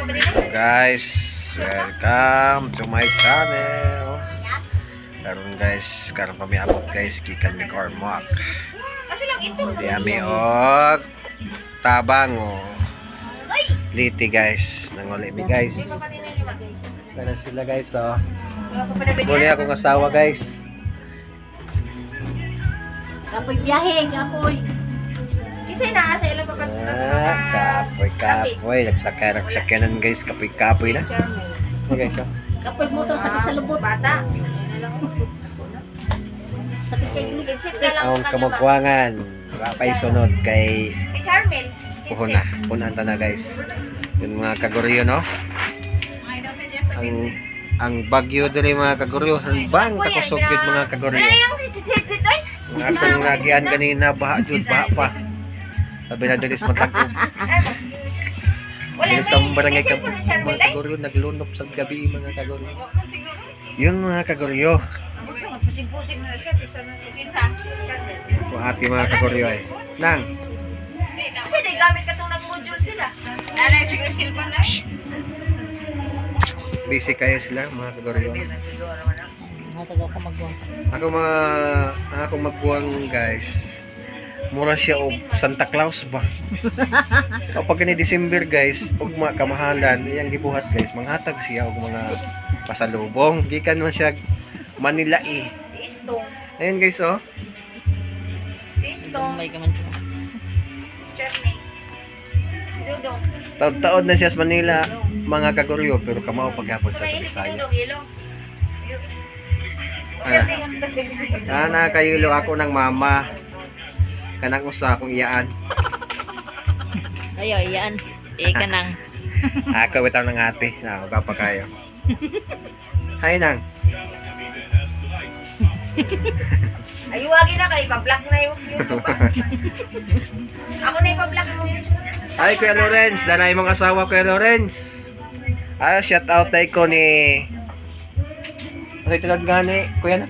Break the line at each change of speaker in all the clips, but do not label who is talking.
Guys, welcome to my channel. Karon guys, karon pa mi abot guys, gikan mi Ormoc.
Kaso lang ito.
Di ami og Tabango. Liti guys, nanguli mi guys. Kana sila guys oh. Muli akong asawa guys.
Kapoy biyahe, kapoy.
Kasi na sa ilang papat.
Ah, kapoy kapoy, nagsakay nagsakyanan guys, kapoy kapoy na. Okay guys oh.
Kapoy motor, sakit sa lubot.
Bata.
Sakit kay lubot.
Kinsit na lang
Ang
sa kanya ba?
kamagwangan, wa pa'y sunod kay
Kay Charmel.
puhon na, punan ta na guys. Yung mga kaguryo no. Ang ang bagyo diri mga kaguryo, bang kakusog yun mga kaguryo.
Ay, yung sit-sit-sit ay.
Ang akong nagian kanina baha jud baha pa. Sabi na diri sa matag-ob.
Wala
Diri sa barangay
Kinsit
Kampong
mo na Charmel
mga
ay.
kaguryo naglunop sa gabi mga kaguryo. Yun mga kaguryo.
Pusing-pusing na siya. Kaysa na Charmel.
Kung ate mga kaguryo ay. Nang,
Kasi di gamit ka itong nag-module sila. Nanay, siguro silpa na.
busy kayo sila mga kaguryo.
Matagal ko magbuwang.
Ako mga ang akong magbuwang guys. Mura siya og Santa Claus ba. Kapag kini December guys, og mga kamahalan iyang gibuhat guys, manghatag siya og mga pasalubong. Gikan man siya Manila eh.
Si Istong.
Ayun guys oh.
Si Istong.
May kaman siya.
Charmel. Si Dudong.
Taod-taod na siya sa Manila mga kaguryo pero kamao paghapon siya sa
May si
Bisaya.
Dudong, yelo.
Ah, ah nakayulo ako ng mama. Kanang usa akong iyaan.
Ayo, iyan. Ika nang.
Ako bitaw ng ate. Na, pa kayo. Hi nang.
Ayuwagin na kay ipa-block na yung YouTube. Ah. Ako na ipa-block mo YouTube.
Ay, Kuya Lorenz. Danay mong asawa, Kuya Lorenz. Ah, shout out tayo ko ni... Ano ito gani, Kuya na?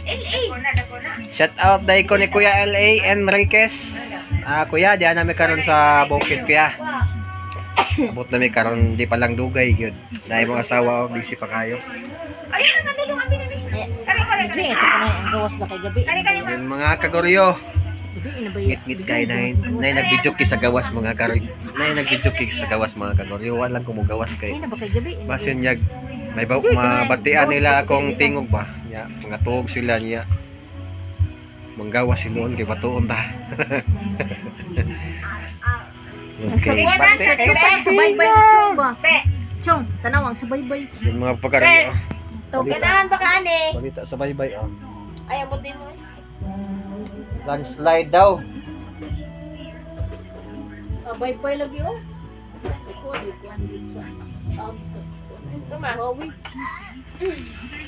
LA. Dako na.
Shout out tayo ko ni Kuya L.A. Enriquez. Ah, Kuya, diyan namin karon sa bukid, Kuya. Abot namin karon di pa lang dugay, gyud. Dahil mong asawa, oh, busy pa kayo.
Ayun na, nandulong kami namin.
Eh,
Kari, kari, kari.
Bigli, ito ko na ang gawas ba kay gabi?
Kari, kari, ma.
Yun mga kagoryo.
Gabi, ina ba
Ngit-ngit kay na na nag-video sa gawas mga kagoryo. Na nag-video sa gawas mga kagoryo. Walang kumugawas kay.
Ina ba kay gabi? Ina ba?
Basin niya may ba, mabatian nila akong tingog ba niya mga tuog sila niya manggawa si noon kay batuon ta. Okay, pati kayo
Subaybay na chong ba?
Pe,
Chong, tanawang subaybay.
yung mga pagkaroon oh.
Tawag
ganahan ba ka, ane?
Balita sa baybay oh.
Ay, ambot din mo.
Landslide daw.
Baybay lagi oh. Ko di ko ang sa
Tuma.
Wawi.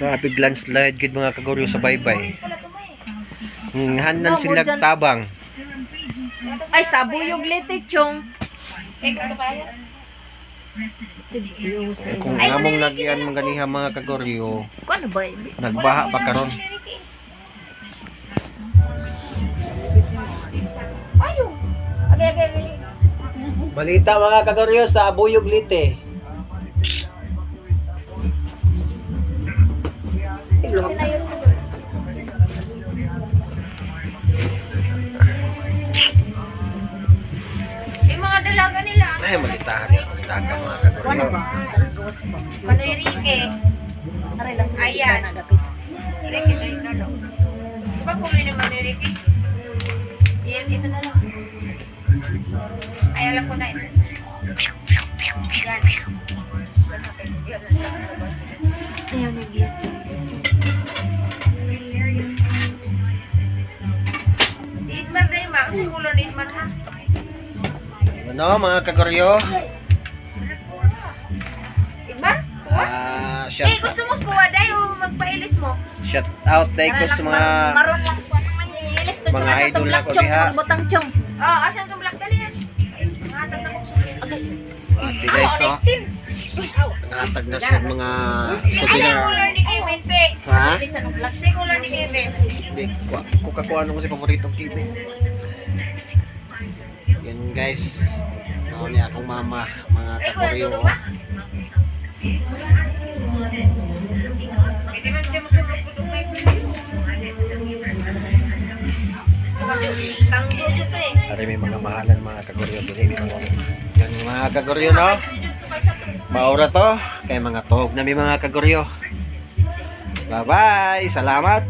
Grabe landslide gid mga kagoryo sa baybay.
Wala tuma eh.
Hanan sila tabang.
Ay, sabuyog lite chong.
Eh, ito pa yan.
Kung among lagian mga ganiha mga kagoryo,
Ko ano ba?
nagbaha pa karon.
Ayo. Abi, abi, abi.
Balita mga kagoryo sa Abuyog Leyte.
Yung mga dalaga nila.
Ay, malitahan yung dalaga mga
Ko ano
kagoryo.
ba? Gawas ba?
Panoy Rique.
Aray lang sa
Ayan.
na dapit.
Rique tayo na lang. Diba kulay naman ni Ricky? Yan, ito na lang. Ay, alam ko na ito. Yan.
Ayan, lagi.
Si Itmar na yung mga kulo ni Itmar ha.
Ano mga kagoryo?
Itmar?
Ah,
Eh,
shout,
gusto mo puwaday o magpailis mo?
shout out tayo ko sa mga
Maron lang ko naman ilis to
mga
chong asa
idol
to black
na ko
chong
diha.
magbutang chong.
Oh, asan itong black dali yan? Ay, Nangatag na ko sa
ate guys oh. Nangatag na siya mga
Asa
souvenir.
yung color ni Kevin, pe?
Ha?
Ilis anong black.
Sa yung color ni Kevin?
Hindi, kukakuha ko si paboritong TV. Yan guys. Mao ni akong mama, mga
Ay, wala
kagoryo.
dulo ba? Hindi man siya masulog. Kang Jojo to eh.
Ari may mga mahalan, mga kagoryo, dili mi. Yan, mga kagoryo, no.
Kang Jojo to kaysa tungtong.
Maura to kay mga tog na may mga kagoryo. Bye-bye. Salamat.